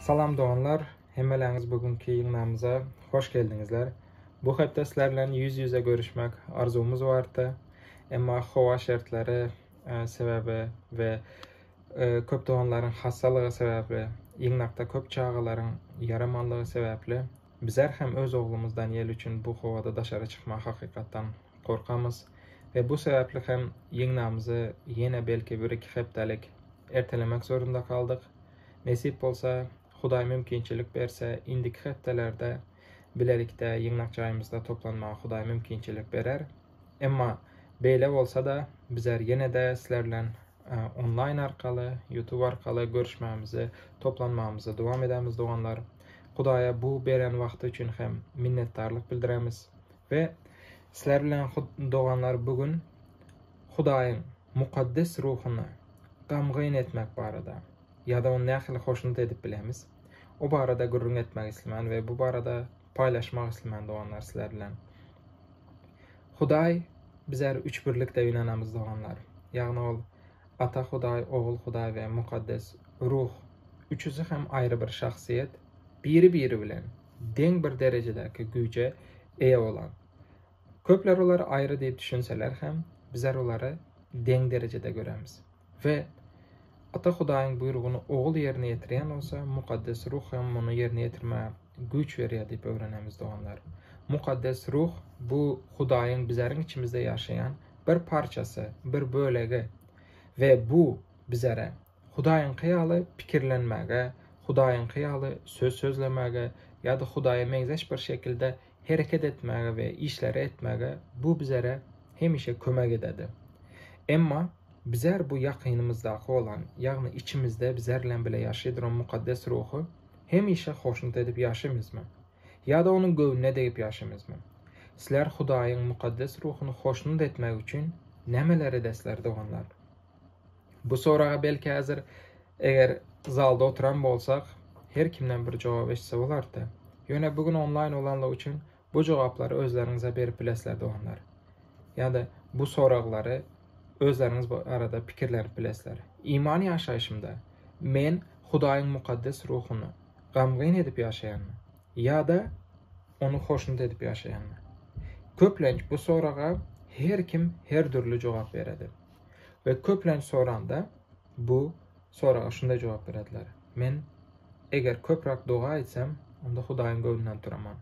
Salam doganlar, hemmeläňiz bu günki ýygnagymyza hoş geldiňizler. Bu hepde sizler bilen ýüz-ýüze görüşmek arzuwymyz bardy. Emma howa şertleri sebäbi we köp doganlaryň hassalygy sebäpli, ýygnakda köp çagalaryň ýaramanlygy sebäpli bizler hem öz oglumyz Daniel üçin bu howada daşary çykmaga hakykatdan gorkamyz we bu sebäpli hem ýygnagymyzy ýene belki bir-iki hepdelik ertelemek zorunda galdyk. Nesip bolsa, Hudaý mümkinçilik berse, indiki hepdelerde bilelikde ýygnak jaýymyzda toplanmaga Hudaý mümkinçilik berer. Emma beýle bolsa-da, bizler ýene-de sizler bilen onlaýn arkaly, YouTube arkaly görüşmämizi, toplanmamyzy dowam edemiz doganlar. Hudaýa bu beren wagty üçin hem minnetdarlyk bildiremiz. We sizler bilen doganlar bu gün Hudaýyň mukaddes ruhuny gamgyn etmek barada ýa-da ony nähili hoşnut edip bilemiz, o barada gürrüň etmek islemän we bu barada paýlaşmak islemän doganlar sizler bilen. Hudaý bizler üçbirlikde ynanamyz doganlar. Ýagny ol Ata Hudaý, Ogul Hudaý we Mukaddes Ruh. Üçüsi hem aýry bir şahsyýet, biri-biri bilen deň bir derejedäki güýje eýe bolan. Köpler olary aýry diýip düşünseler hem, bizler olary deň derejede göremiz. We Ata Hudaýyň buýrugyny Ogul ýerine ýetirýän bolsa, Mukaddes Ruh hem muny ýerine ýetirmäge güýç berýär diýip öwrenemiz doganlar. Mukaddes Ruh bu Hudaýyň bizleriň içimizde ýaşaýan bir parçasy, bir bölegi we bu bizlere Hudaýyňky ýaly pikirlenmäge, Hudaýyňky ýaly söz sözlemäge ýa-da Hudaýa meňzeş bir şekilde hereket etmäge we işleri etmäge bu bizere hemişe kömek ededi. Emma bizer bu ýakynymyzdaky bolan, ýagny içimizde bizer bilen bile ýaşaý duran Mukaddes Ruhy hemişe hoşnut edip ýaşaýmyzmy? Ýa-da onuň göwnüne degip ýaşaýmyzmy? Sizler Hudaýyň Mukaddes Ruhuny hoşnut etmek üçin nämeler edesizler doganlar? Bu soraga belki häzir eger zalda oturan bolsak, her kimden bir jogap eşitse bolardy. Ýöne bu gün onlaýn bolanlygy üçin bu jogaplary özleriňize berip bilesizler doganlar. Ýa-da bu soraglary özleriňiz bu arada pikirlenip bilesizler. Iman ýaşaýşymda men Hudaýyň mukaddes ruhuny gamgyn edip ýaşaýanmy ýa-da ony hoşnut edip ýaşaýanmy? Köplenç bu soraga her kim her dürli jogap beredi. We köplenç soranda bu soraga şunday jogap berediler. Men eger köpräk doga etsem, onda Hudaýyň göwnünden turaman.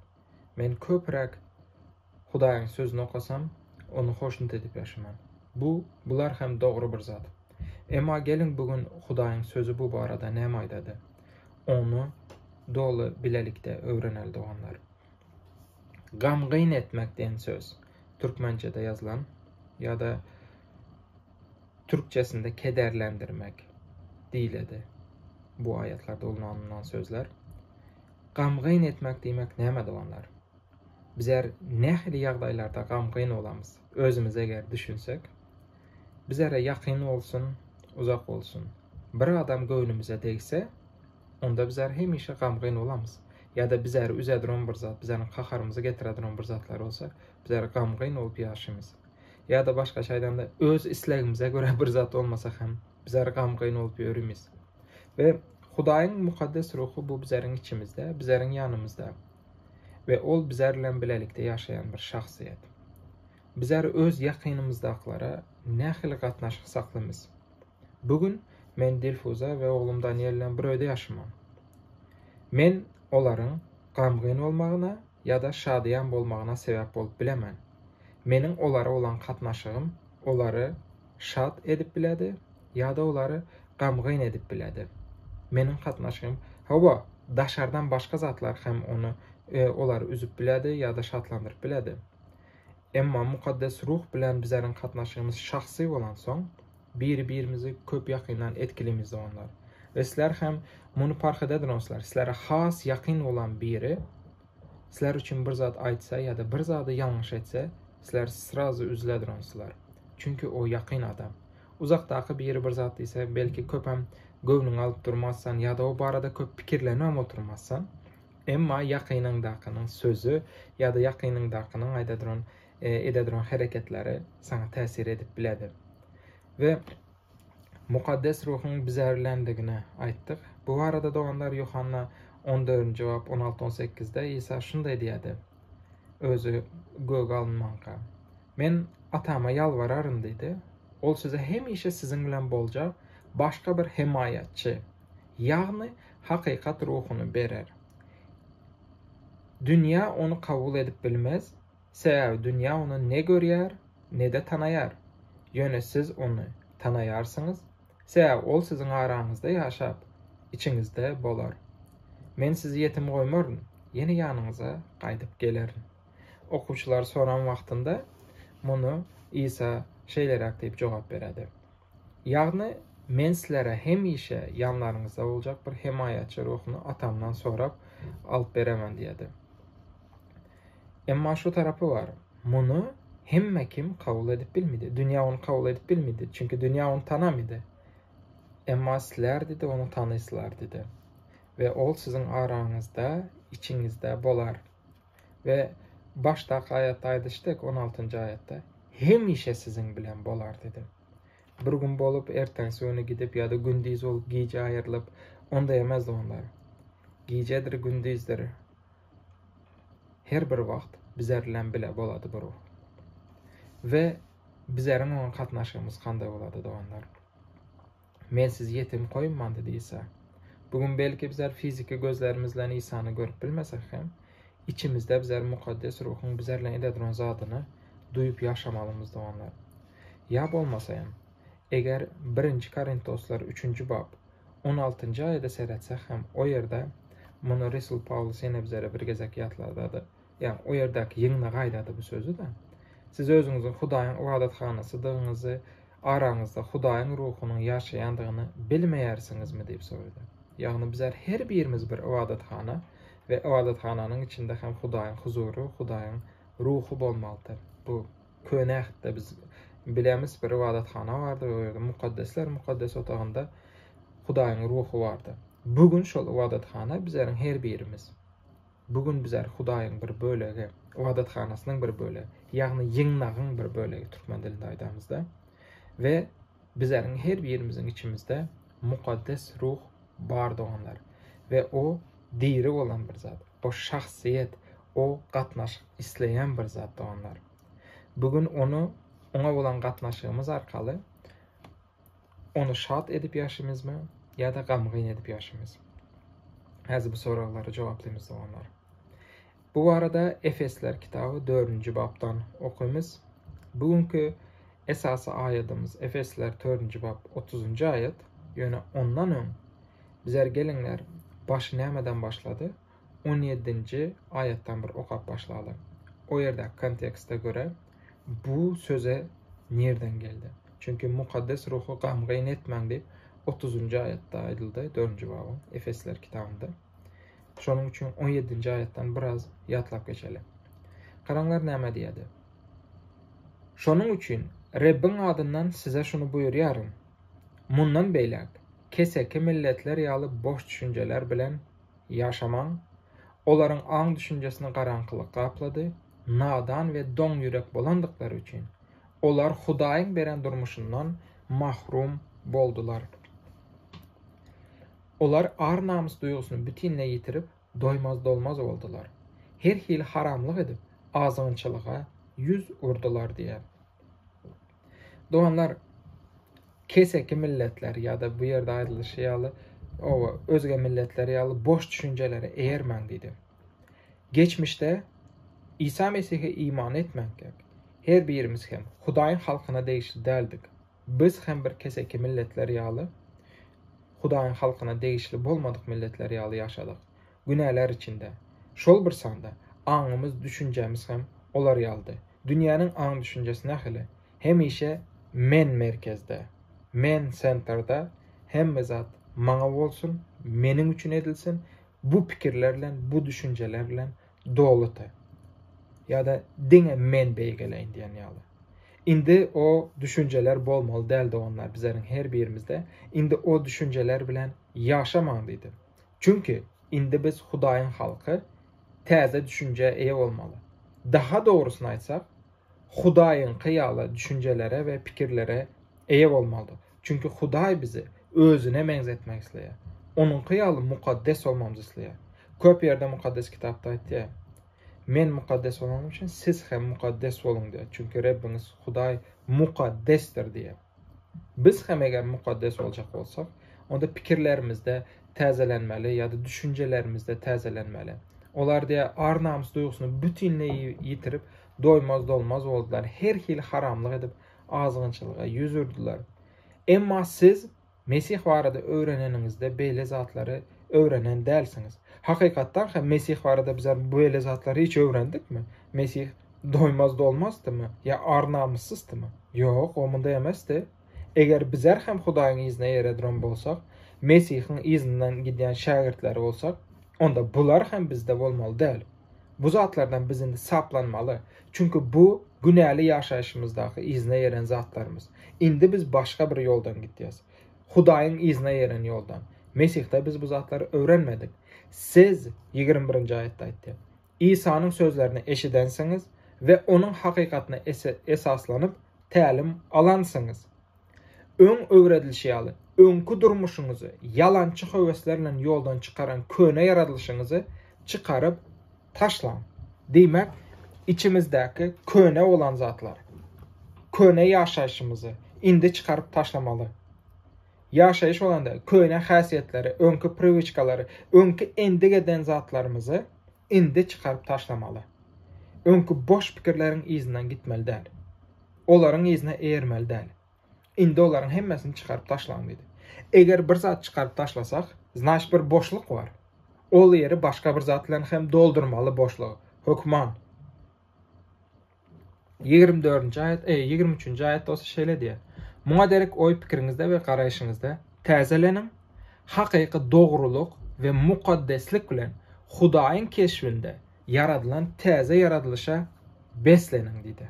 Men köpräk Hudaýyň sözüni okasam, ony hoşnut edip ýaşaman. Bu, bular hem dogry bir zat. Emma geliň bu gün Hudaýyň sözi bu barada näme aýdady? Ony doly bilelikde öwreneli doganlar. Gamgyn etmek diýen söz türkmençede ýazylan ýa-da türkçesinde kederlendirmek diýiledi. Bu aýatlarda ulanylan sözler. Gamgyn etmek diýmek näme doganlar? Bizler nähili ýagdaýlarda gamgyn bolamyz? Özümiz eger düşünsek, bizlere ýakyn bolsun, uzak bolsun. Bir adam göwnümize degse, onda bizler hemişe gamgyn bolamyz. Ýa-da bizleri üzeduran bir zat, bizleriň gaharymyzy getireduran bir zatlar bolsa, bizler gamgyn bolup ýaşymyz. Ýa-da başgaça aýdanda, öz islegimize görä bir zat bolmasa hem, bizler gamgyn bolup ýörimiz. We Hudaýyň mukaddes ruhy bu bizleriň içimizde, bizleriň ýanymyzda. We ol bizler bilen bilelikde ýaşaýan bir şahsyýet. Bizler öz ýakynymyzdakylara nähili gatnaşyk saklymyz? Bu gün men Dilfuza we oglum Daniel bilen bir öýde ýaşaman. Men olaryň gamgyn bolmagyna ýa-da şadyýan bolmagyna sebäp bolup bilemen. Meniň olara bolan gatnaşygym olary şat edip biledi ýa-da olary gamgyn edip biledi. Meniň gatnaşygym, hawa, daşardan başga zatlar hem ony olary üzüp biledi ýa-da şatlandyryp biledi. Emma Mukaddes Ruh bilen bizleriň gatnaşygymyz şahsy bolansoň, biri-birimizi köp ýakyndan etkilimizde onlar. We sizler hem muny parh ededironslar. Sizlere has ýakyn bolan biri sizler üçin bir zat aýtsa ýa-da bir zady ýalňyş etse, sizler srazu üzüledironslar. Çünki o ýakyn adam. Uzakdaky biri bir zat diýse, belki köpem göwnüňe alyp durmazsan ýa-da o barada köp pikirlenibem oturmazsan. Emma ýakynyňdakynyň sözi ýa-da ýakynyňdakynyň aýda duran, ede duran hereketleri saňa täsir edip biledi. We Mukaddes Ruhuň bize bilendigini aýtdyk. Bu barada doganlar Ýohanna on dördünji bap on alty on sekizde Isa şunday diýýärdi, Özi göge alynmanka, Men Atama ýalbararyn diýdi. Ol size hemişe siziň bilen boljak başga bir hemaýatçy, ýagny hakykat Ruhuny berer. Dünýä ony kabul edip bilmez, sebäbi dünýä ony ne görýär, ne-de tanaýar. Ýöne siz ony tanaýarsyňyz, sebäbi ol siziň araňyzda ýaşap, içiňizde bolar. Men sizi ýetim goýmaryn, ýene ýanyňyza gaýdyp gelerin. Okuwçylar soran wagtynda muny Isa şeýleräk diýip jogap beredi. Ýagny, Men sizlere hemişe ýanlaryňyzda boljak bir hemaýatçy ruhuny Atamdan sorap alyp beremen diýedi. Emma şu tarapy bar, muny hemme kim kabul edip bilmedi. Dünýä ony kabul edip bilmedi, çünki dünýä ony tanamydy. Emma sizler diýdi, ony tanyýslar diýdi. We ol siziň araňyzda, içiňizde bolar. We başdaky aýatda aýdyşy dek, on altynjy aýatda, hemişe siziň bilen bolar diýdi. Bir gün bolup, erteňsi güni gidip ýa-da gündiz bolup, gije aýrylyp, onda emez doganlar. Gijedir, gündizdir. Her bir wagt bizer bilen bile bolady bu ruh. We bizeriň oňa gatnaşygymyz kanday bolady doganlar? Men sizi ýetim goýman diýdi Isa. Bu gün belki bizler fiziki gözlerimiz bilen Isany görüp bilmesek hem, içimizde bizler Mukaddes Ruhuň bizler bilen ede duran zadyny duýup ýaşamalymyz doganlar. Ýa bolmasa hem, eger Birinji Korintoslar üçünji bap, on altynjy aýada seretsek hem o ýerde muny Resul Pawlus ýene bizlere bir gezek ýatladady. Ýagny o ýerdäki ýygnaga aýdady bu sözi-de. Siz özüňiziň Hudaýyň ybadathanasydygyňyzy, araňyzda Hudaýyň Ruhunyň ýaşaýandygyny bilmeýärsiňizmi diýip sorady. Ýagny bizler her birimiz bir ybadathana we ybadathananyň içinde hem Hudaýyň huzury, Hudaýyň Ruhy bolmalydyr. Bu Köne Ähtde biz bilemiz bir ybadathana bardy we o ýerde mukaddesler mukaddes otagynda Hudaýyň Ruhy bardy. Bu gün şol ybadathana bizleriň her birimiz. Bu gün bizler Hudaýyň bir bölegi, ybadathanasynyň bir bölegi, ýagny ýygnagyň bir bölegi türkmen dilinde aýdamyzda. We bizleriň her birimiziň içimizde mukaddes ruh bar doganlar. We o diri bolan bir zat. O şahsyýet, o gatnaşyk isleýän bir zat doganlar. Bu gün ony oňa bolan gatnaşygymyz arkaly ony şat edip ýaşymyzmy ýa-da gamgyn edip ýaşymyz? Häzir bu soraglara jogaplymyz doganlar. Bu barada Efesler kitaby 4-nji bapdan okymyz. Bu günki esasy aýadymyz Efesler 4-nji bap 30-njy aýat. Ýöne ondan öň bizler geliňler başy nämeden başlady? On ýedinji aýatdan bir okap başlaly. O ýerdäki kontekste görä bu söze nirden geldi? Çünki Mukaddes Ruhy gamgyn etmäň diýip otuzynjy aýatda aýdyldy, dördünji babyň Efesler kitabynda. Şonuň üçin on ýedinji aýatdan biraz ýatlap geçeli. Garaňlar näme diýýärdi? Şonuň üçin Rebbiň adyndan size şuny buýurýaryn. Mundan beýläk keseki milletler ýaly boş düşünjeler bilen ýaşamaň, olaryň aň-düşünjesini garaňkylyk gaplady, nadan we doň ýürek bolandyklary üçin, olar Hudaýyň beren durmuşyndan mahrum boldular. Olar ar-namys duýgusyny bütinleý ýitirip, doýmaz-dolmaz boldular. Her hili haramlyk edip, azgynçylyga ýüz urdular diýýär. Doganlar, keseki milletler ýa-da bu ýerde aýdylyşy ýaly, oba, özge milletler ýaly boş düşünjelere eýermäň diýdi. Geçmişde Isa Mesihe iman etmänkäk, her birimiz hem Hudaýyň halkyna degişli däldik. Biz hem bir keseki milletler ýaly, Hudaýyň halkyna degişli bolmadyk milletler ýaly ýaşadyk. Günäler içinde. Şol bir sanda, aňymyz, düşünjämiz hem olar ýalydy. Dünýäniň aň-düşünjesi nähili? Hemişe men merkezde. Men sentrda, hemme zat maňa bolsun, meniň üçin edilsin, bu pikirler bilen, bu düşünjeler bilen doludy. Ýa-da diňe men beýgeleýin diýen ýaly. Indi o düşünjeler bolmaly däl doganlar bizleriň her birimizde. Indi o düşünjeler bilen ýaşamaň diýdi. Çünki indi biz Hudaýyň halky täze düşünjä eýe bolmaly. Daha dogrusyny aýtsak, Hudaýyňky ýaly düşünjelere we pikirlere eýe bolmalydyr. Çünki Hudaý bizi Özüne meňzetmek isleýär. Onuňky ýaly mukaddes bolmamyzy isleýär. Köp ýerde Mukaddes Kitapda aýtýar, Men mukaddes bolanym üçin siz hem mukaddes boluň diýýär. Çünki Rebbiňiz Hudaý mukaddesdir diýýär. Biz hem eger mukaddes boljak bolsak, onda pikirlerimizde täzelenmeli ýa-da düşünjelerimizde täzelenmeli. Olar diýýär, ar-namys duýgusyny bütinleý ýitirip, doýmaz-dolmaz boldular, her hili haramlyk edip, azgynçylyga ýüz urdular. Emma siz Mesih barada öwreneniňizde beýle zatlary öwrenen dälsiňiz. Hakykatdan hem Mesih barada bizler beýle zatlary hiç öwrendikmi? Mesih doýmaz-dolmazdymy ýa ar-namyssyzdymy? Ýok, o munday emesdi. Eger bizler hem Hudaýyň yzyna eýere duran bolsak, Mesihiň yzyndan gidýän şägirtleri bolsak, onda bular hem bizde bolmaly däl. Bu zatlardan biz indi saplanmaly. Çünki bu günäli ýaşaýşymyzdaky yzyna ýeren zatlarymyz. Indi biz başga bir ýoldan gidýäs. Hudaýyň yzyna ýeren ýoldan. Mesihde biz bu zatlary öwrenmedik. Siz, 21-nji aýatda aýtdy, Isanyň sözlerini eşidensiňiz we onuň hakykatyna esaslanyp tälim alansyňyz. Öň öwredilişi ýaly, öňki durmuşyňyzy ýalançy höwesler bilen ýoldan çykaran köne ýaradylyşyňyzy çykaryp taşlaň. Diýmek, içimizdäki köne bolan zatlar, köne ýaşaýşymyzy indi çykaryp taşlamaly. Ýaşaýyş bolanda köne häsiýetleri, öňki priwiçkalary, öňki endik eden zatlarymyzy indi çykaryp taşlamaly. Öňki boş pikirleriň yzyndan gitmeli däl. Olaryň yzyna eýermeli däl. Indi olaryň hemmesini çykaryp taşlaň diýdi. Eger bir zat çykaryp taşlasak, znaç bir boşluk bar. Ol ýeri başga bir zat bilen hem doldurmaly boşlugy. Hökman. 24-nji aýat, e, 23-nji aýatda bolsa şeýle diýýär. Muňa derek oý-pikiriňizde we garaýşyňyzda täzeleniň, hakyky dogrulyk we mukaddeslik bilen Hudaýyň keşbinde ýaradylan täze ýaradylyşa besleniň diýdi.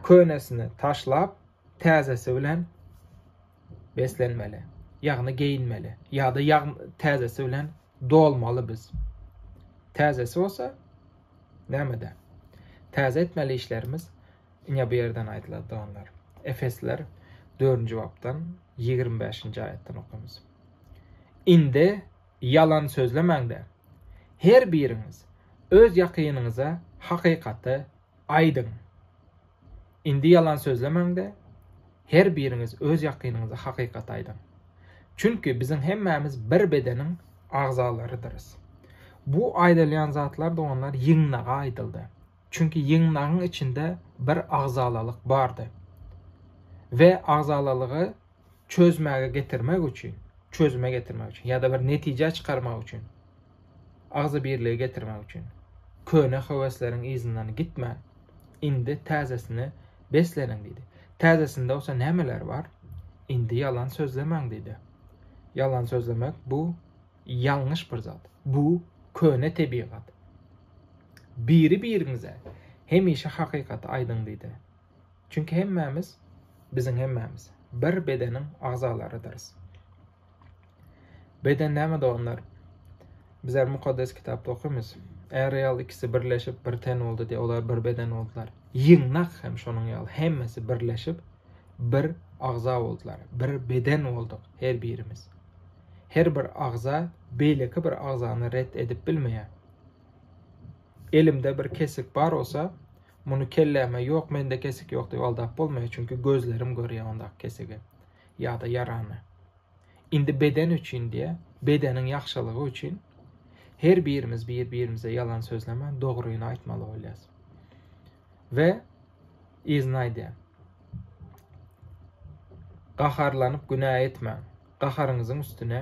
Könesini taşlap, täzesi bilen beslenmeli. Ýagny geýinmeli. Ýa-da ýag täzesi bilen dolmaly biz. Täzesi bolsa nämede? Täze etmeli işlerimiz ine bu ýerden aýdylar doganlar. Efesliler 4-nji bapdan 25-nji aýatdan okamyz. Indi ýalan sözlemäň-de, her biriňiz öz ýakynyňyza hakykaty aýdyň. Indi ýalan sözlemäň-de, her biriňiz öz ýakynyňyza hakykaty aýdyň. Çünki biziň hemmämiz bir bedeniň agzalarydyrys. Bu aýdylýan zatlar doganlar ýygnaga aýdyldy. Çünki ýygnagyň içinde bir agzalalyk bardy. We agzalalygy çözmäge getirmek üçin, çözüme getirmek üçin ýa-da bir netije çykarmak üçin, agzybirlige getirmek üçin köne höwesleriň yzyndan gitmän, indi täzesine besleniň diýdi. Täzesinde bolsa nämeler bar? Indi ýalan sözlemäň diýdi. Ýalan sözlemek bu ýalňyş bir zat. Bu köne tebigat. Biri-biriňize hemişe hakykaty aýdyň diýdi. Çünki hemmämiz, biziň hemmämiz bir bedeniň agzalarydyrys. Beden näme doganlar? Bizler Mukaddes Kitapda okymyz. Är aýal ikisi birleşip bir ten boldy diýip, olar bir beden boldular. Ýygnak hem şonuň ýaly hemmesi birleşip bir agza boldular. Bir beden bolduk her birimiz. Her bir agza beýleki bir agzany ret edip bilmeýär. Elimde bir kesik bar bolsa, muny kelläme ýok, mende kesik ýok diýip aldap bolmaýar, çünki gözlerim görýär ondaky kesigi ýa-da ýarany. Indi beden üçin diýe, bedeniň ýagşylygy üçin her birimiz bir-birimize ýalan sözlemän dogryny aýtmaly bolýas. We yzyny aýdýar. Gaharlanyp günä etmäň. Gaharyňyzyň üstüne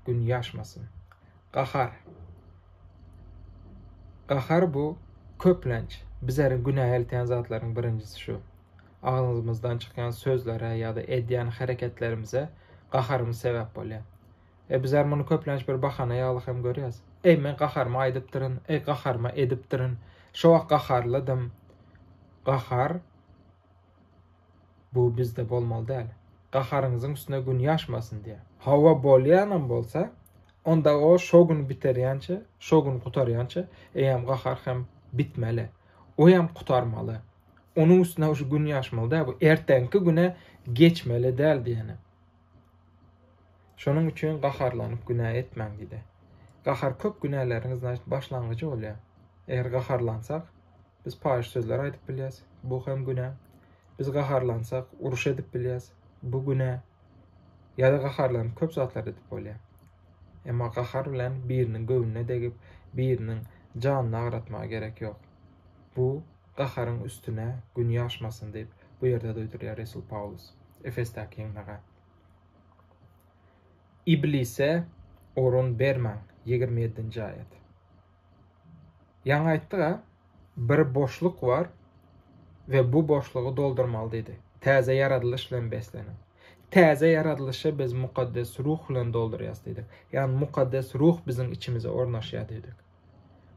gün ýaşmasyn. Gahar. Gahar bu köplenç bizleriň günä eltýän zatlaryň birinjisi şu. Agzymyzdan çykýan sözlere ýa-da edýän hereketlerimize gaharymyz sebäp bolýar. E bizler muny köplenç bir bahana ýaly hem görýäs. Eý men gaharyma aýdypdyryn, eý gaharyma edipdirin, şo wagt gaharlydym. Gahar Bu bizde bolmaly däl. Gaharyňyzyň üstüne gün ýaşmasyn diýýär. Hawa bolýanam bolsa, onda o şo gün biterýänçe, şo gün gutarýança eýýäm gahar hem bitmeli. Oýam gutarmaly. Onuň üstüne şu gün ýaşmaly däl, bu erteňki güne geçmeli däl diýeni. Şonuň üçin gaharlanyp günä etmäň diýdi. Gahar köp günäleriň znaçt başlangyjy bolýar. Eger gaharlansak, biz paýyş sözler aýdyp bilýäs, bu hem günä. Biz gaharlansak, uruş edip bilýäs, bu günä. Ýa-da gaharlanyp köp zatlar edip bolýar. Emma gahar bilen biriniň göwnüne degip, biriniň janyny agratmaga gerek ýok. Bu gaharyň üstüne gün ýaşmasyn diýip, bu ýerde duýdurýar resul Pawlus Efesdäki ýygnaga. Iblise orun bermäň, 27-nji aýat. Ýaňy aýtdyk-a, bir boşluk bar we bu boşlugy doldurmaly diýdi. Täze ýaradylyş bilen besleniň. Täze ýaradylyşy biz Mukaddes Ruh bilen doldurýas diýdik. Ýagny Mukaddes Ruh biziň içimize ornaşýar diýdik.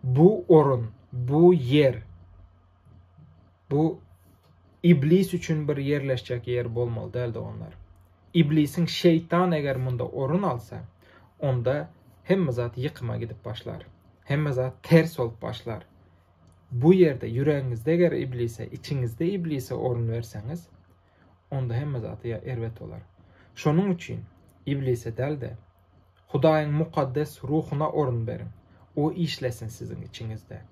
Bu orun, bu ýer, bu iblis üçin bir ýerleşjek ýer bolmaly däl doganlar. Iblisiň şeýtan eger munda orun alsa, onda hemme zat ýykyma gidip başlar. Hemme zat ters bolup başlar. Bu ýerde ýüregiňizde eger iblise, içiňizde iblise orun berseňiz, onda hemme zat erbet bolar. Şonuň üçin iblise däl-de, Hudaýyň mukaddes ruhuna orun beriň. O işlesin siziň içiňizde.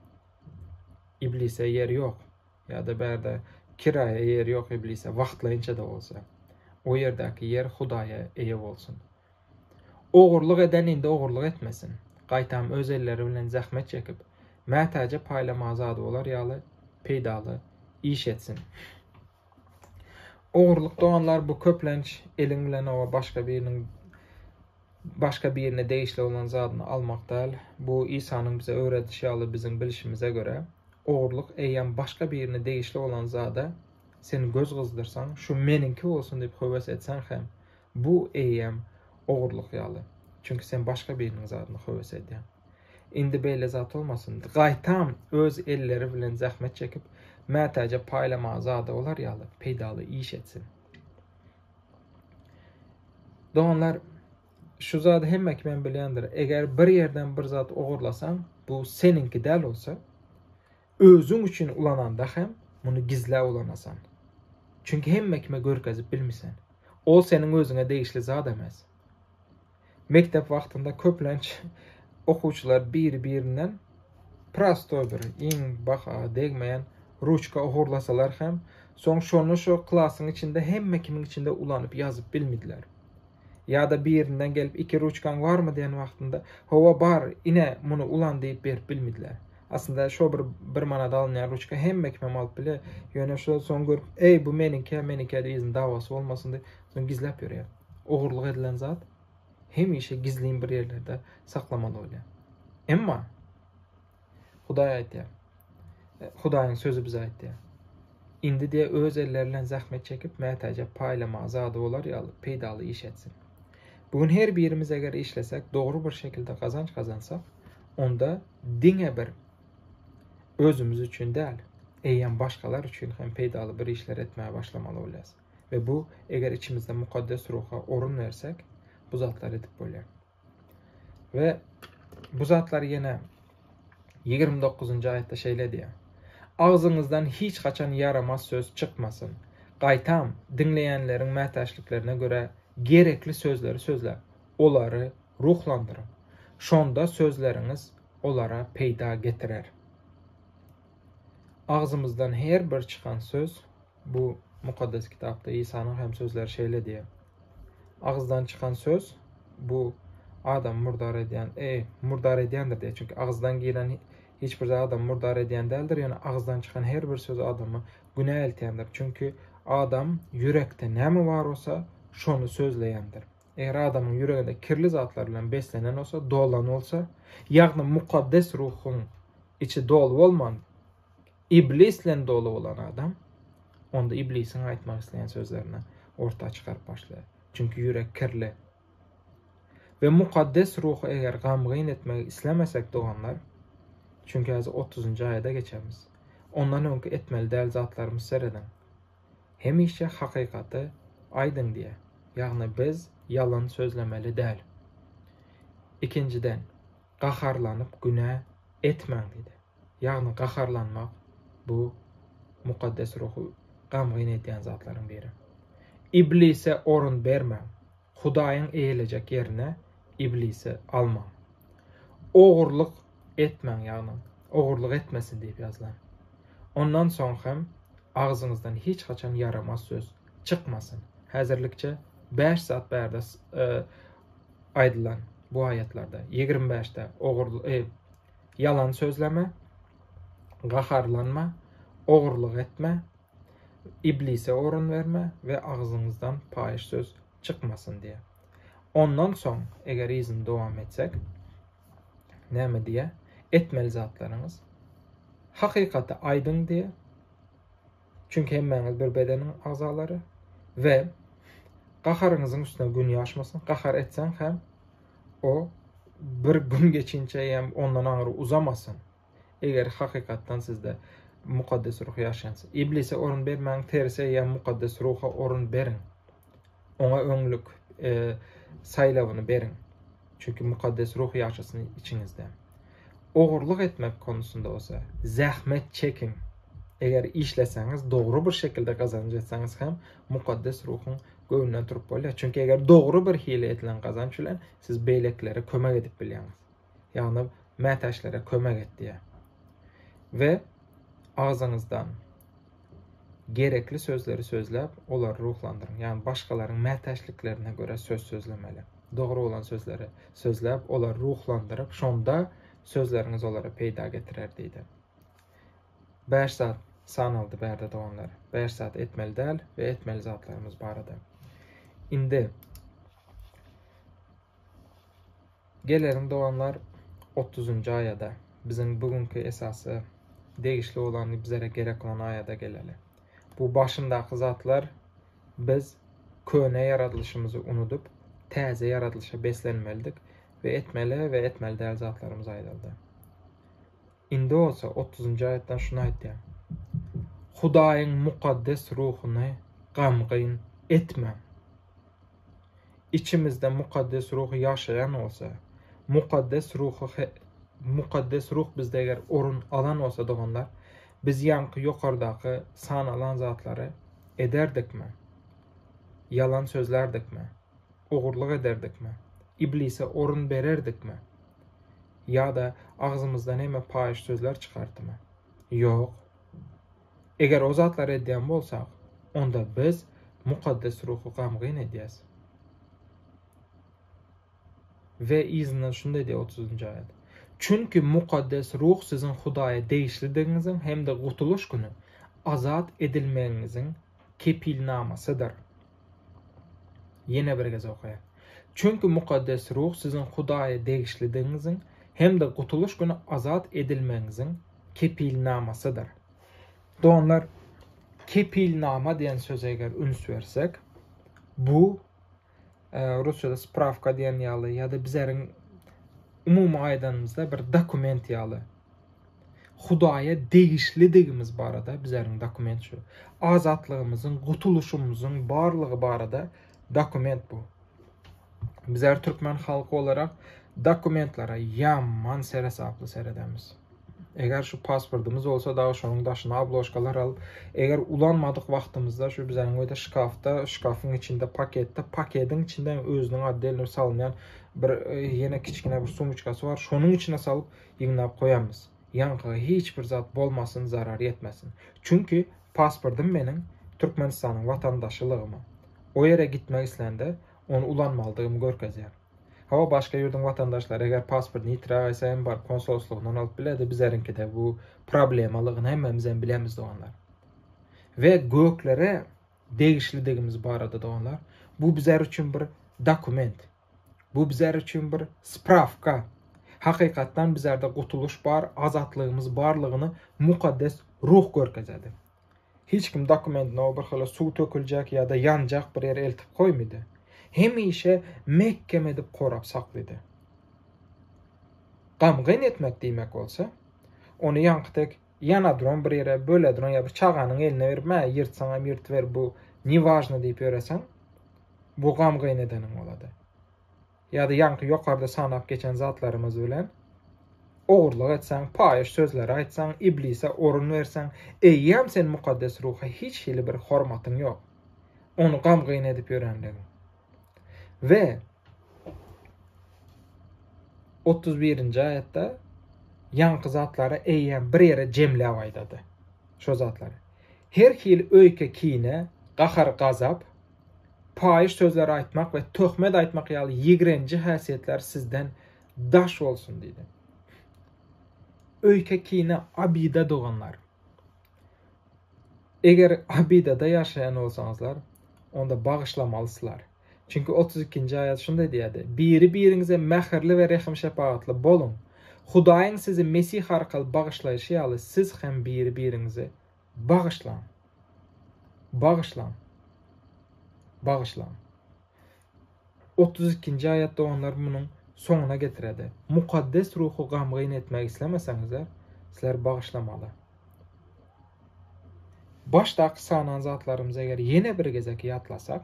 Iblise ýer ýok. Ýa-da bärde kiraýa ýer ýok iblise, wagtlaýynça-da bolsa. O ýerdäki ýer Hudaýa eýe bolsun. Ogurlyk eden indi ogurlyk etmesin. Gaýtam öz elleri bilen zähmet çekip, mätäje paýlamaga zady bolar ýaly peýdaly iş etsin. Ogurlyk doganlar bu köplenç eliň bilen oba başga biriniň başga birine degişli bolan zadyny almak däl. Bu Isanyň bize öwredişi ýaly biziň bilşimize görä, ogurlyk eýýäm başga birine degişli bolan zada sen göz gyzdyrsaň, şu meniňki bolsun diýip höwes etseň hem, bu eýýäm ogurlyk ýaly. Çünki sen başga biriniň zadyna höwes edýäň. Indi beýle zat bolmasyn. Gaýtam öz elleri bilen zähmet çekip, mätäje paýlamaga zady bolar ýaly peýdaly iş etsin. Doganlar, şu zady hemme kimem bilýändir. Eger bir ýerden bir zat ogurlasaň, bu seniňki däl bolsa, özüň üçin ulananda hem muny gizläp ulanasan. Çünki hemme kime görkezip bilmisen. Ol seniň özüňe degişli zat emes. Mekdep wagtynda köplenç okuwçylar biri-birinden prostoý bir iň baha degmeýän ruçka ogurlasalar hem, soň şony şo klasyň içinde hemme kimiň içinde ulanyp ýazyp bilmediler. Ýa-da birinden gelip iki ruçkaň barmy diýen wagtynda, hawa bar, ine muny ulan diýip berip bilmediler. Aslynda şo bir bir manada alynýan ruçka hemme kimem alyp bilýär. Ýöne şo soň görüp, eý bu meniňki, meniňki diýip yzyny dawasy bolmasyn diýip, soň gizläp ýörýär. Ogurlyk edilen zat hemişe gizlin bir ýerlerde saklamaly bolýar. Emma Hudaý aýtýar. Hudaýyň sözi bize aýtýar. Indi diýe öz elleri bilen zähmet çekip, mätäje paýlamaga zady bolar ýaly peýdaly iş etsin. Bu gün her birimiz eger işlesek, dogry bir şekilde gazanç gazansak, onda diňe bir özümiz üçin däl, eýýäm başgalar üçin hem peýdaly bir işler etmäge başlamaly bolýarys. We bu eger içimizde mukaddes ruha orun bersek, bu zatlary edip bolýar. We bu zatlar ýene 29-njy aýatda şeýle diýýär. Agzyňyzdan hiç haçan ýaramaz söz çykmasyn. Gaýtam, diňleýänleriň mätäçliklerine görä gerekli sözleri sözläp, olary ruhlandyryň. Şonda sözleriňiz olara peýda getirer. Agzymyzdan her bir çykan söz Bu Mukaddes Kitapda Isanyň hem sözleri şeýle diýýär. Agyzdan çykan söz bu adamy murdar edýän, e, murdar edýändir diýýär. Çünki agyzdan giren hiç bir zat adamy murdar edýän däldir, ýöne agyzdan çykan her bir söz adamy günä eltýändir. Çünki adam ýürekde näme bar bolsa, şony sözleýändir. Eger adamyň ýüreginde kirli zatlar bilen beslenen bolsa, dolan bolsa, ýagny mukaddes ruhuň içi doly bolman, Iblis bilen doly bolan adam onda iblisiň aýtmak isleýän sözlerini orta çykaryp başlaýar. Çünki ýürek kirli. We mukaddes ruhy eger gamgyn etmegi islemesek doganlar, çünki häzir 30-njy aýada geçemiz. Ondan öňki etmeli däl zatlarymyz serediň. Hemişe hakykaty aýdyň diýýär. Ýagny biz ýalan sözlemeli däl. Ikinjiden, gaharlanyp günä etmäň diýdi. Ýagny gaharlanmak bu Mukaddes Ruhy gamgyn edýän zatlaryň biri. Iblise orun bermäň. Hudaýyň eýelejek ýerine Iblisi almaň. Ogurlyk etmäň, ýagny ogurlyk etmesin diýip ýazylan. Ondan soň hem agzyňyzdan hiç haçan ýaramaz söz çykmasyn. Häzirlikçe bäş zat bärde aýdylan bu aýatlarda. 25-de ogurlyk, e, ýalan sözleme, gaharlanma, ogurlyk etme, iblise orun berme we agzyňyzdan paýyş söz çykmasyn diýýär. Ondan soň, eger yzyny dowam etsek, näme diýýär? Etmeli zatlaryňyz. Hakykaty aýdyň diýýär. Çünki hemmäňiz bir bedeniň agzalary we gaharyňyzyň üstüne gün ýaşmasyn. Gahar etseň hem o bir gün geçinçe hem ondan aňry uzamasyn. Eger hakykatdan sizde Mukaddes Ruh ýaşaýansa. Iblise orun bermäň, terse ýa Mukaddes Ruha orun beriň. Oňa öňlük e, saýlawyny beriň. Çünki Mukaddes Ruh ýaşasyn içiňizde. Ogurlyk etmek konusynda bolsa, zähmet çekiň. Eger işleseňiz, dogry bir şekilde gazanç etseňiz hem Mukaddes Ruhuň göwnünden turup bolýar. Çünki eger dogry bir hili edilen gazanç bilen siz beýlekilere kömek edip bilýäňiz. Ýagny mätäçlere kömek et diýýär. We agzyňyzdan gerekli sözleri sözläp, olary ruhlandyryň. Ýagny başgalaryň mätäçliklerine görä söz sözlemeli. Dogry bolan sözleri sözläp, olary ruhlandyryp, şonda sözleriňiz olara peýda getirer diýdi. Bäş zat sanaldy bärde doganlar. Bäş zat etmeli däl we etmeli zatlarymyz barada. Indi Geleliň doganlar otuzynjy aýada, biziň bu günki esasy degişli bolan bizlere gerek bolan aýada geleli. Bu başyndaky zatlar biz köne ýaradylyşymyzy unudyp, täze ýaradylyşa beslenmelidik we etmeli we etmeli däl zatlarymyz aýdyldy. Indi bolsa otuzynjy aýatdan şuny aýtýar. Hudaýyň mukaddes ruhuny gamgyn etmäň. Içimizde Mukaddes Ruh ýaşaýan bolsa, Mukaddes Ruhy Mukaddes Ruh bizde eger orun alan bolsa doganlar, biz ýaňky ýokardaky sanalan zatlary ederdikmi? Ýalan sözlärdikmi? Ogurlyk ederdikmi? Iblise orun bererdikmi? Ýa-da agzymyzdan hemme paýyş sözler çykardymy? Ýok. Eger o zatlary edýän bolsak, onda biz Mukaddes Ruhy gamgyn edýäs. We yzyndan şunday diýýär otuzynjy aýat. Çünki Mukaddes Ruh siziň Hudaýa degişlidigiňiziň hem-de gutulyş güni azat edilmegiňiziň kepilnamasydyr. Ýene bir gezek okaýan. Çünki Mukaddes Ruh siziň Hudaýa degişlidigiňiziň hem-de gutulyş güni azat edilmegiňiziň kepilnamasydyr. Doganlar, kepilnama diýen söze eger üns bersek, bu e, rusçada sprawka diýen ýaly ýa-da bizleriň umumy aýdanymyzda bir dokument ýaly. Hudaýa degişlidigimiz barada bizleriň dokument şu. Azatlygymyzyň, gutulyşymyzyň barlygy barada dokument bu. Bizler türkmen halky olarak dokumentlere ýaman seresaply seredemiz. Eger şu pasportymyz bolsa dagy şonuň daşyna obložkalar alyp, eger ulanmadyk wagtymyzda şu bizäniň öýde şkafda, şkafyň içinde paketde, pakediň içinde hem özüniň otdelno salynýan bir e, ýene kiçgine bir sumочkasy bar, şonuň içine salyp ýygnap goýamyz. Ýaňkyga hiç bir zat bolmasyn, zarar ýetmesin. Çünki pasportym meniň Türkmenistanyň watandaşylygyma. O ýere gitmek islände ony ulanmalydygymy görkezýär. Hawa başga ýurduň watandaşlary eger pasportyny ýitiräýse hem baryp konsolslygyndan alyp bilerdi bizeriňkide bu problemalygyny hemmämizem bilemiz doganlar. We göklere degişlidigimiz barada doganlar bu bizler üçin bir dokument. Bu bizler üçin bir sprawka. Hakykatdan bizlerde gutulyş bar, azatlygymyz barlygyny mukaddes ruh görkezedi. Hiç kim dokumentini o bir hili suw töküljek ýa-da ýanjak bir ýere eltip goýmady. Hemişe mekgem edip gorap saklydy. Gamgyn etmek diýmek bolsa, ony ýaňky tek ýanadyran bir ýere, böleduran ýa bir çaganyň eline berip, mä ýyrtsaňam ýyrtyber bu newažno diýip ýöreseň, bu gamgyn edeniň bolady. Ýa-da ýaňky ýokarda sanap geçen zatlarymyz bilen ogurlyk etseň, paýyş sözleri aýtsaň, iblise orun berseň, eýýäm sen Mukaddes Ruha hiç hili bir hormatyň ýok. Ony gamgyn edip ýörenligiň. We 31-nji aýatda ýaňky zatlary eýýäm bir ýere jemläp aýdady. Şo zatlary. Her hili öýke-kine, gahar-gazap, paýyş sözler aýtmak we töhmet aýtmak ýaly ýigrenji häsiýetler sizden daş bolsun diýdi. Öýke-kine abida doganlar. Eger abidada ýaşaýan bolsaňyzlar, onda bagyşlamalysylar. Çünki 32-nji aýat şunday diýýärdi, Biri-biriňize mähirli we rehim-şepagatly boluň. Hudaýyň sizi Mesih arkaly bagyşlaýşy ýaly, siz hem biri-biriňizi bagyşlaň. Bagyşlaň. Bagyşlaň. 32-nji aýat doganlar munuň soňuna getiredi. Mukaddes Ruhy gamgyn etmek islemeseňizler, sizler bagyşlamaly. Başdaky sanan zatlarymyzy eger ýene bir gezek ýatlasak,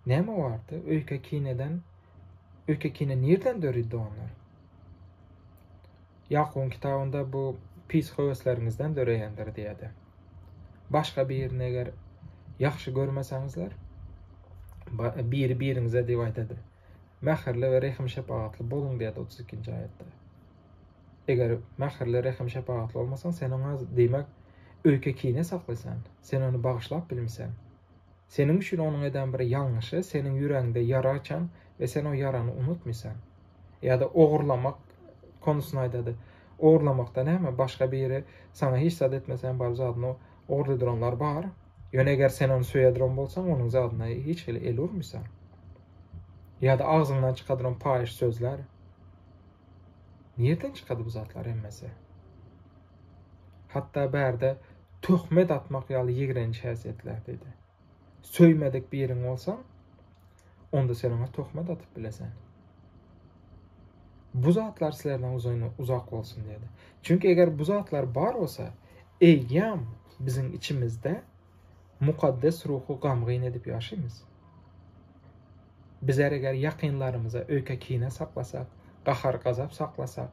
näme bardy? Öýke-kineden, öýke-kine nirden döredi doganlar? Ýakubyň kitabynda bu pis höwesleriňizden döreýändir diýýärdi. Başga birini eger ýagşy görmeseňizler, biri-biriňize diýip aýdady. Mähirli we rehim-şepagatly boluň diýýärdi 32-nji aýatda. Eger mähirli, rehim-şepagatly bolmasaň, sen oňa, diýmek, öýke-kine saklaýsan. Sen ony bagyşlap bilmisen. Seniň üçin onuň eden bir ýalňyşy seniň ýüregiňde ýara açan we sen o ýarany unutmysan. Ýa-da ogurlamak konusyny aýdady. Ogurlamakda näme, başga biri saňa hiç zat etmese hem baryp zadyny ogurladyranlar bar. Ýöne eger sen ony söýe duran bolsaň, onuň zadyna hiç hili el urmysan. Ýa-da agzyňdan çykadyran paýyş sözler. Nirden çykady bu zatlar hemmesi? Hatda bärde töhmet atmak ýaly ýigrenç häsiýetler diýdi. Söýmedik biriň bolsa, onda sen oňa töhmet atyp bilesen. Bu zatlar sizlerden uzyn uzak bolsun diýdi. Çünki eger bu zatlar bar bolsa, eýýäm biziň içimizde Mukaddes Ruhy gamgyn edip ýaşaýmyz. Bizler eger ýakynlarymyza öýke-kine saklasak, gahar-gazap saklasak,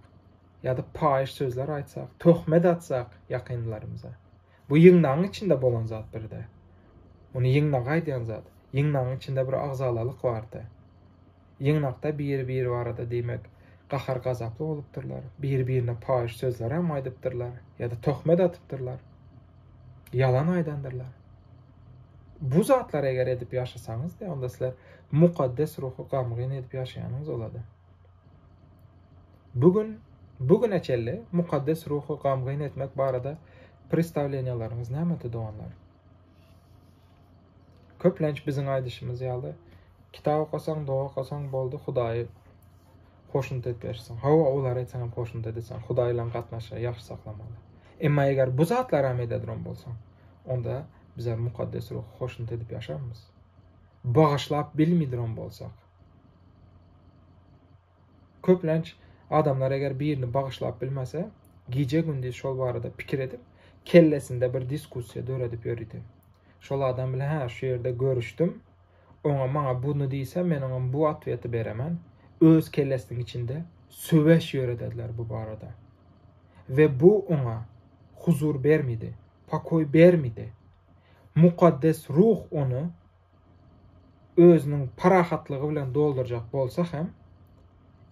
ýa-da paýyş sözler aýtsak, töhmet atsak ýakynlarymyza. Bu ýygnagyň içinde bolan zat birde. Muny ýygnaga aýdýan zat. Ýygnagyň içinde bir agzalalyk bardy. Ýygnakda biri-biri barada diýmek gahar-gazaply bolupdyrlar, biri-birine paýyş sözlerem aýdypdyrlar ýa-da töhmet atypdyrlar. Ýalan aýdandyrlar. Bu zatlary eger edip ýaşasaňyz, onda sizler Mukaddes Ruhy gamgyn edip ýaşaýanyňyz bolady. Bu gün, bu güne çenli Mukaddes Ruhy gamgyn etmek barada pristawleniýalaryňyz nämedi, doganlar? Köplenç biziň aýdyşymyz ýaly, kitap okasaň, doga okasaň boldy, Hudaýy hoşnut edip ýaşasaň. Hawa, olary etseň hem hoşnut edeseň, Hudaý bilen gatnaşygy ýagşy saklamaly. Emma eger bu zatlary hem ede duran bolsaň, onda bizler Mukaddes Ruhy hoşnut edip ýaşarmyz. Bagyşlap bilmi duran bolsak. Köplenç adamlar eger birini bagyşlap bilmese, gije-gündiz şol barada pikir edip, kellesinde bir diskussiýa döredip ýöridi. Şol adam bilen hä şu ýerde görüşdim, oňa maňa buny diýse men oňa bu otweti beremen. Öz kellesiniň içinde söweş ýöredediler bu barada. We bu oňa huzur bermedi, pokoý bermedi. Mukaddes Ruh ony özüniň parahatlygy bilen doldurjak bolsa hem,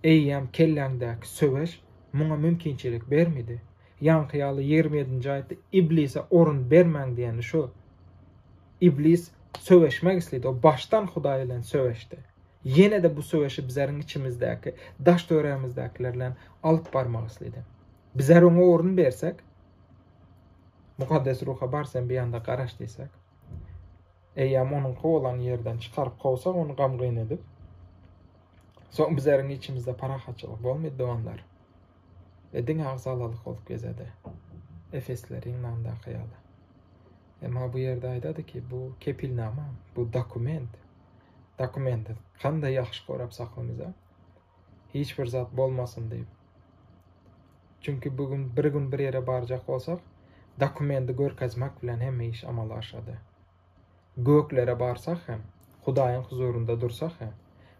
eýýäm kelläňdäki söweş muňa mümkinçilik bermedi. Ýaňky ýaly 27-nji aýatda Iblise orun bermäň diýeni şu. Iblis söweşmek isledi, o başdan Hudaý bilen söweşdi. Ýene-de bu söweşi bizleriň içimizdäki, daş-töweregimizdäkiler bilen alyp barmak isledi. Bizler oňa orun bersek, Mukaddes Ruha bar sen bir ýanda garaş diýsek, Eýýäm onuňky bolan ýerden çykaryp kowsak ony gamgyn edip, soň bizleriň içimizde parahatçylyk bolmaýdy doganlar. We diňe agzalalyk bolup gezedi. Efesliler ýygnagyndaky ýaly. Emma bu ýerde aýdady ki, bu kepilnama, bu dokument. Dokumenti kanday ýagşy gorap saklamyza. Hiç bir zat bolmasyn diýip. Çünki bu gün bir gün bir ýere barjak bolsak, dokumenti görkezmek bilen hemme iş amala aşady. Göklere barsak hem, Hudaýyň huzurynda dursak hem,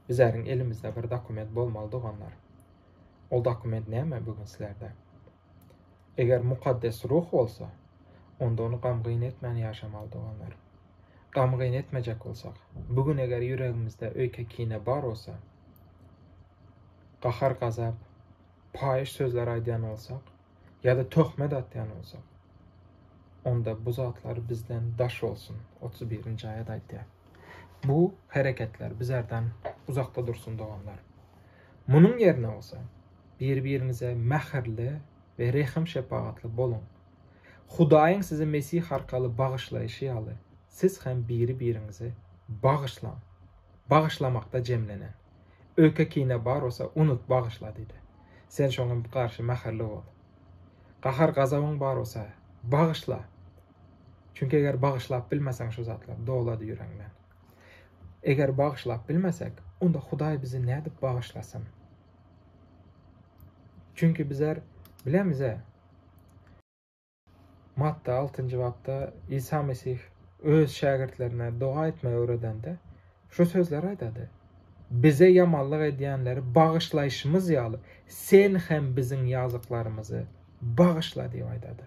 bizleriň elimizde bir dokument bolmaly doganlar. Ol dokument näme bu gün sizlerde? Eger Mukaddes Ruh bolsa, onda ony gamgyn etmän ýaşamaly doganlar. gamgyn etmejek bolsak, bu gün eger ýüregimizde öýke-kine bar bolsa, gahar-gazap, paýyş sözler aýdýan bolsak ýa-da töhmet atýan bolsak, onda bu zatlar bizden daş bolsun, 31-nji aýat aýdýar. Bu hereketler bizerden uzakda dursun doganlar. Munuň ýerine bolsa, bir-biriňize mähirli we rehim-şepagatly boluň. Hudaýyň sizi Mesih arkaly bagyşlaýşy ýaly, siz hem biri-biriňizi bagyşlaň. Bagyşlamakda jemlenen. Öýke-kine bar bolsa, unut, bagyşla diýdi. Sen şoňa garşy mähirli bol. Gahar-gazabyň bar bolsa, bagyşla. Çünki eger bagyşlap bilmeseň şu zatlar dolady ýüregiňden. Eger bagyşlap bilmesek, onda Hudaý bizi nädip bagyşlasyn? Çünki bizler bilemize, Matta altynjy bapda Isa Mesih öz şägirtlerine doga etmegi öwredende, şu sözleri aýdady, Bize ýamanlyk edýänleri bagyşlaýşymyz ýaly, Sen hem biziň ýazyklarymyzy bagyşla diýip aýdady.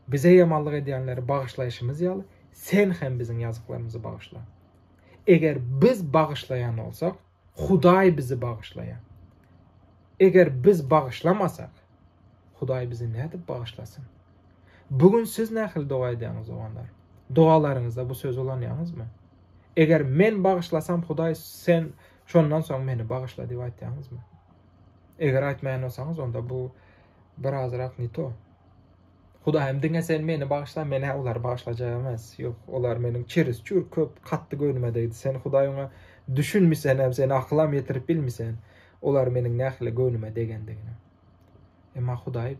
Bize ýamanlyk edýänleri bagyşlaýşymyz ýaly, Sen hem biziň ýazyklarymyzy bagyşla. Eger biz bagyşlaýan bolsak, Hudaý bizi bagyşlaýar. Eger biz bagyşlamasak, Hudaý bizi nädip bagyşlasyn? Bu gün siz nähili doga edýäňiz, doganlar? Dogalaryňyzda bu sözi ulanýaňyzmy? Eger men bagyşlasam, Hudaý sen şondan soň meni bagyşla diýip aýtýaňyzmy? Eger aýtmaýan bolsaňyz, onda bu birazrak ne to. Hudaýym diňe sen meni bagyşla, men-ä olary bagyşlajak emes. Ýok, olar meniň çeresçur köp katdy göwnüme degdi. Sen Hudaý oňa düşünmisen hem, sen akylam ýetirip bilmisen, olar meniň nähili göwnüme degendigini. Emma Hudaý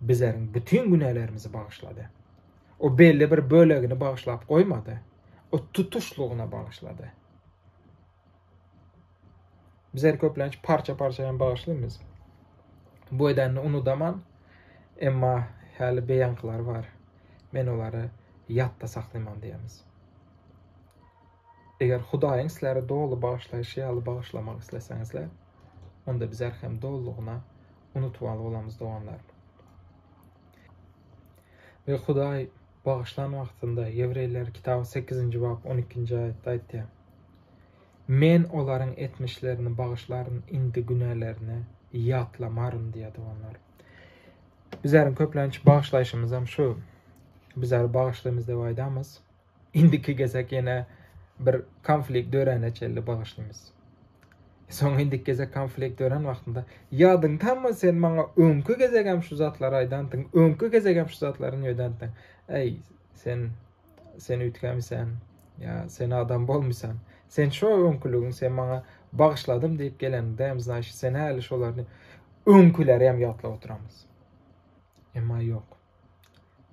bizleriň bütin günälerimizi bagyşlady. O belli bir bölegini bagyşlap goýmady. O tutuşlygyna bagyşlady. Bizler köplenç parça-parça hem bagyşlymyz. Bu edenini unudaman, emma häli beýankylar bar. Men olary ýatda saklyman diýemiz. Eger Hudaýyň sizleri doly bagyşlaýşy ýaly bagyşlamak isleseňizler, onda bizler hem dolulygyna unutmaly bolamyz doganlar. We Hudaý bagyşlan wagtynda Ýewreýler kitaby 8-nji bap 12-nji aýatda aýtýar. Men olaryň etmişlerini bagyşlaryn, indi günälerini ýatlamaryn diýýär doganlar. Bizleriň köplenç bagyşlaýşymyzam şu. Bizler bagyşlymyz diýip aýdamyz. Indiki gezek ýene bir konflikt döräne çenli bagyşlymyz. Soň indiki gezek konflikt dörän wagtynda ýadyňdamy sen maňa öňki gezegem şu zatlary aýdandyň, öňki gezegem şu zatlary öýdendiň. Eý, sen sen üýtgämisen, ýa sen adam bolmysan. Sen şo öňküligiň sen maňa bagyşladym diýip geleniňde hem znaýşy sen häli şolaryny öňküleri hem ýatlap oturamyz. Emma ýok.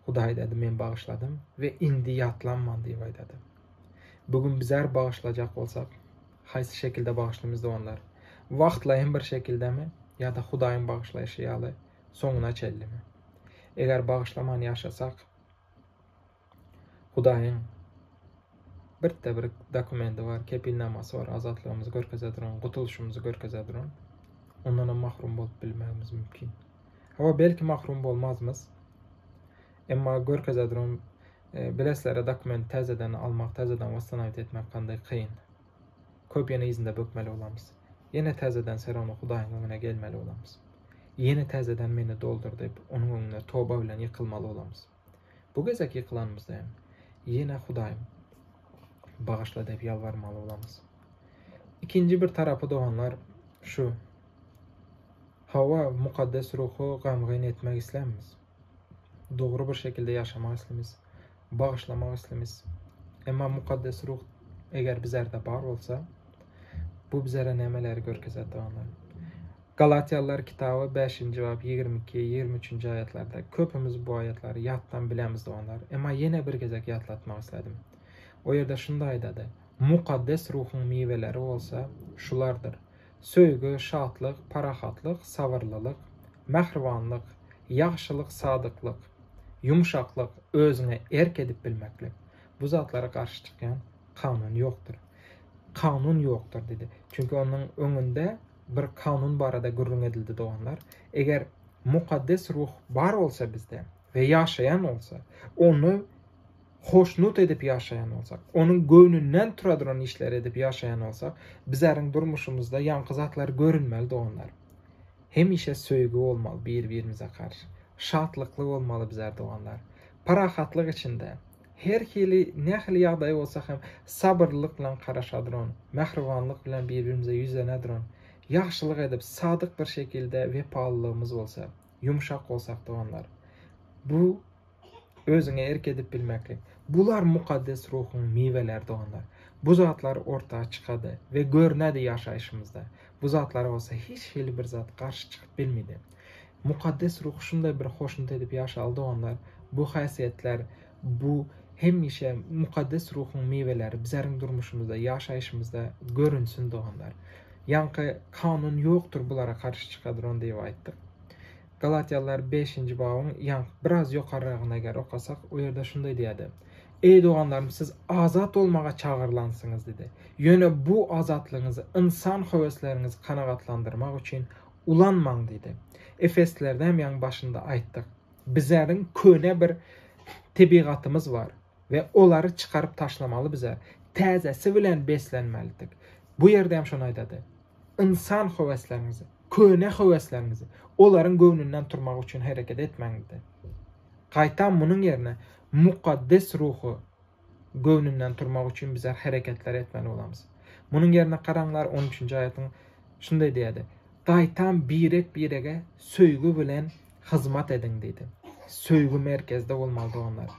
Hudaý dedi men bagyşladym we indi ýatlanman diýip aýdady. Bu gün bizler bagyşlajak bolsak, haýsy şekilde bagyşlymyz doganlar? Wagtlaýyn bir şekildemi ýa-da Hudaýyň bagyşlaýşy ýaly soňuna çenlimi? Eger bagyşlaman ýaşasak, Hudaýyň birde bir dokumendi bar, kepilnamasy bar, azatlygymyzy görkezä duran, gutulyşymyzy görkezä duran. Ondan hem mahrum bolup bilmegimiz mümkin. Hawa, belki mahrum bolmazmyz. Emma görkezä duran e, bileslere dokument täzeden almak, täzeden восстановить etmek kanday kyn. Köp ýene yzynda bökmeli bolamyz. Ýene täzeden serowno Hudaýyň öňüne gelmeli bolamyz. Ýene täzeden meni doldur diýip, onuň öňünde toba bilen ýykylmaly bolamyz. Bu gezek ýykylanymyzda hem ýene Hudaýym bagyşla diýip ýalbarmaly bolamyz. Ikinji bir tarapy doganlar şu. Hawa, mukaddes ruhy gamgyn etmek islämmiz. Dogry bir şekilde ýaşamak islimiz, bagyşlamak islimiz. Emma mukaddes ruh eger bizlerde bar bolsa, bu bizlere nämeleri görkezer doganlar? Galatýalylar kitaby bäşinji bap 22, 23-nji aýatlarda köpümiz bu aýatlary ýatdan bilemiz doganlar. Emma ýene bir gezek ýatlatmak isledim. O ýerde şunda aýdady. Mukaddes ruhuň miweleri bolsa şulardyr. Söýgi, şatlyk, parahatlyk, sabyrlylyk, mähribanlyk, ýagşylyk, sadyklyk, ýumşaklyk, özüňe erk edip bilmeklik. Bu zatlara garşy çykýan kanun ýokdur. Kanun ýokdur diýdi. Çünki onuň öňünde bir kanun barada gürrüň edildi doganlar. Eger mukaddes ruh bar bolsa bizde we ýaşaýan bolsa, ony hoşnut edip ýaşaýan bolsak, Onuň göwnünden turadyran işleri edip ýaşaýan bolsak, bizäriň durmuşymyzda ýaňky zatlar görünmeli doganlar. Hemişe söýgi bolmaly bir-birimize garşy. Şatlykly bolmaly bizär doganlar. Parahatlyk içinde, her hili nähili ýagdaý bolsa hem sabyrlylyk bilen garaşadyran, mähribanlyk bilen bir-birimize ýüzleneduran, ýagşylyk edip, sadyk bir şekilde wepalylygymyz bolsa, ýumşak bolsak doganlar. Bu Özüňe erk edip bilmeklik. Bular Mukaddes Ruhuň miweleri doganlar. Bu zatlar orta çykady we görnedi ýaşaýşymyzda. Bu zatlara bolsa hiç hili bir zat garşy çykyp bilmidi. Mukaddes Ruh şunday bir hoşnut edip ýaşaly doganlar. Bu häsiýetler, bu hemişe Mukaddes Ruhuň miweleri bizeriň durmuşymyzda, ýaşaýşymyzda görünsin doganlar. Ýaňky kanun ýokdur bulara garşy çykadyran diýip aýtdyk. Galatýalylar bäşinji babyň ýaňky biraz ýokarragyny eger okasak, o ýerde şunday diýýärdi, Eý doganlarym, siz azat bolmaga çagyrylansyňyz diýdi. Ýöne bu azatlygyňyzy ynsan höwesleriňizi kanagatlandyrmak üçin ulanmaň diýdi. Efeslilerde hem ýaňy başynda aýtdyk. Bizäriň köne bir tebigatymyz bar we olary çykaryp taşlamaly bizä. Täzesi bilen beslenmelidik. Bu ýerde hem şony aýdady. Ynsan höwesleriňizi, köne höwesleriňizi olaryň göwnünden turmak üçin hereket etmäň diýdi. Gaýtam munuň ýerine Mukaddes Ruhy göwnünden turmak üçin bizler hereketler etmeli bolamyz. Munuň ýerine garaňlar on üçünji aýatyň şunday diýýärdi. Gaýtam birek-birege söýgi bilen hyzmat ediň diýdi. Söýgi merkezde bolmaly doganlar.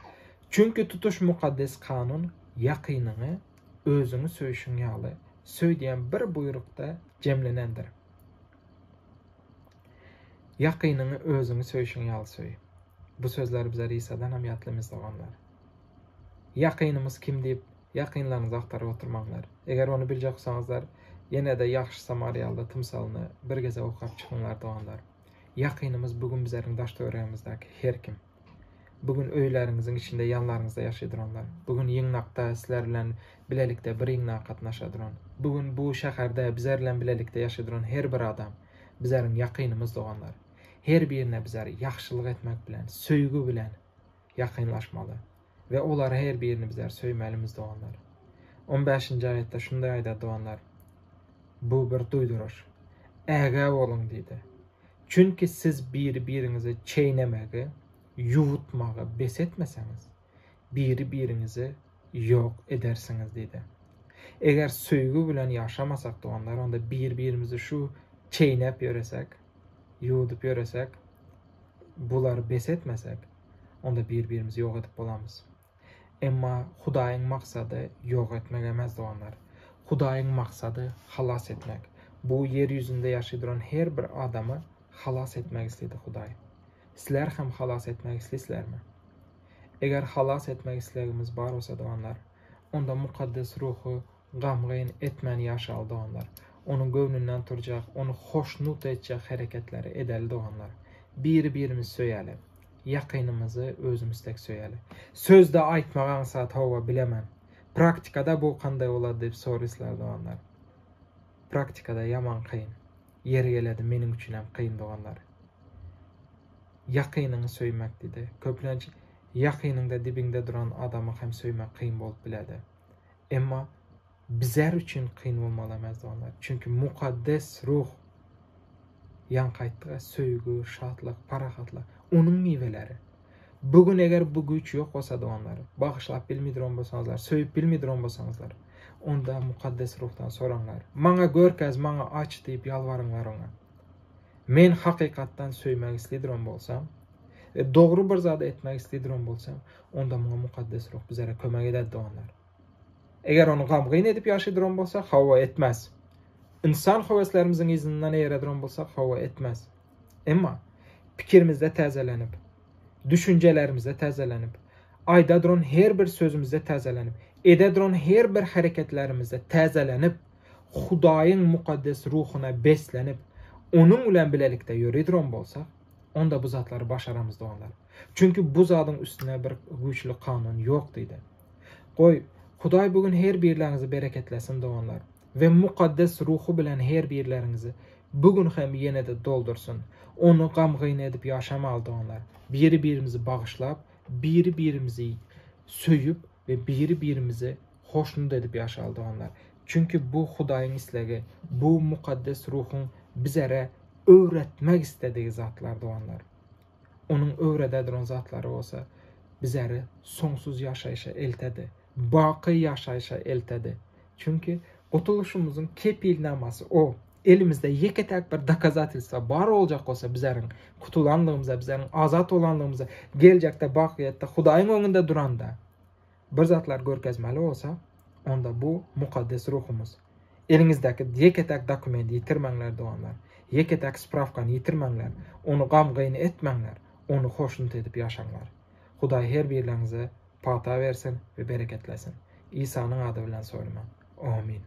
Çünki tutuş Mukaddes Kanun ýakynyňy özüňi söýşüň ýaly söý diýen bir buýrukda jemlenendir. Ýakynyňy özüňi söýşüň ýaly söý. Bu sözleri bize Isadan hem ýatlymyz doganlar. Ýakynymyz kim diýip, ýakynlaryňyzy agtaryp oturmaňlar. Eger ony biljek bolsaňyzlar, ýene-de ýagşy samariýaly tymsalyny bir gezek okap çykyňlar doganlar. Ýakynymyz bu gün bizleriň daş-töweregimizdäki her kim. Bu gün öýleriňiziň içinde ýanlaryňyzda ýaşaýdyranlar, bu gün ýygnakda sizler bilen bilelikde bir ýygnaga gatnaşadyran, bu gün bu şäherde bizler bilen bilelikde ýaşaýdyran her bir adam bizleriň ýakynymyz doganlar. Her birine bizler ýagşylyk etmek bilen, söýgi bilen ýakynlaşmaly we olary her birini bizler söýmelimiz doganlar. On bäşinji aýatda şunday aýdar doganlar, Bu bir duýduryş. Ägä boluň diýdi. Çünki siz biri-biriňizi çeýnemegi, ýuwutmagy bes etmeseňiz, biri-biriňizi ýok edersiňiz diýdi. Eger söýgi bilen ýaşamasak doganlar, onda bir-birimizi şu çeýnäp ýöresek, ýuwudyp ýöresek, bulary bes etmesek, onda bir-birimizi ýok edip bolamyz. Emma Hudaýyň maksady ýok etmek emes doganlar. Hudaýyň maksady halas etmek. Bu ýer ýüzünde ýaşaý duran her bir adamy halas etmek isledi Hudaý. Sizler hem halas etmek isleýsizlermi? Eger halas etmek islegimiz bar bolsa doganlar, onda Mukaddes Ruhy gamgyn etmän ýaşaly doganlar. Onuň göwnünden turjak, ony hoşnut etjek hereketleri edeli doganlar. Biri-birimizi söýeli. Ýakynymyzy özümiz dek söýeli. Sözde aýtmak aňsat hawa bilemen. Praktikada bu kanday bolar diýip soraýslar doganlar. Praktikada ýaman kyn. Ýeri geledi meniň üçin hem kyn doganlar. Ýakynyňy söýmek diýdi. Köplenç ýakynyňda dibiňde duran adamy hem söýmek kyn bolup biledi. Emma bizler üçin kyn bolmaly emes doganlar. Çünki Mukaddes Ruh ýaňky aýtdyk-a söýgi, şatlyk, parahatlyk onuň miweleri. Bu gün eger bu güýç ýok bolsa doganlar, bagyşlap bilmeýdiren bolsaňyzlar, söýüp bilmeýdiren bolsaňyzlar, onda Mukaddes Ruhdan soraňlar. Maňa görkez, maňa aç diýip ýalbaryňlar oňa. Men hakykatdan söýmek isleýdiren bolsam we dogry bir zady etmek isleýdiren bolsam, onda muňa Mukaddes Ruh bizlere kömek eder doganlar. Eger ony gamgyn edip ýaşaýdyran bolsak, hawa etmez. Ynsan höweslerimiziň yzyndan eýereduran bolsak, hawa etmez. Emma pikirimizde täzelenip, düşünjelerimizde täzelenip, aýda duran her bir sözümizde täzelenip, ede duran her bir hereketlerimizde täzelenip, Hudaýyň mukaddes ruhuna beslenip, onuň bilen bilelikde ýöriduran bolsak, onda bu zatlary başaramyz doganlar. Çünki bu zadyň üstüne bir güýçli kanun ýok diýdi. Goý, Hudaý bu gün her birleriňizi bereketlesin doganlar we Mukaddes Ruhy bilen her birleriňizi bu gün hem ýene-de doldursyn. Ony gamgyn edip ýaşamaly doganlar. Biri-birimizi bagyşlap, biri-birimizi. söýüp we biri-birimizi hoşnut edip ýaşaly doganlar. Çünki bu Hudaýyň islegi, bu Mukaddes Ruhuň bizere öwretmek isledigi zatlar doganlar. Onuň öwredä duran zatlary bolsa bizeri soňsuz ýaşaýşa eltedi, baky ýaşaýşa eltedi. Çünki gutulyşymyzyň kepilnamasy O. Elimizde ýeke-täk bir dokazatelstwo bar boljak bolsa bizeriň gutulanlygymyza, bizeriň azat bolanlygymyza, geljekde bakyýetde Hudaýyň öňünde duranda bir zatlar görkezmeli bolsa, onda bu Mukaddes Ruhumyz. Eliňizdäki ýeke-täk dokumenti ýitirmäňler doganlar. Ýeke-täk sprawkany ýitirmäňler. Ony gamgyn etmäňler. Ony hoşnut edip ýaşaňlar. Hudaý her birleriňize pata bersin we bereketlesin. Isanyň ady bilen soraman. Amin.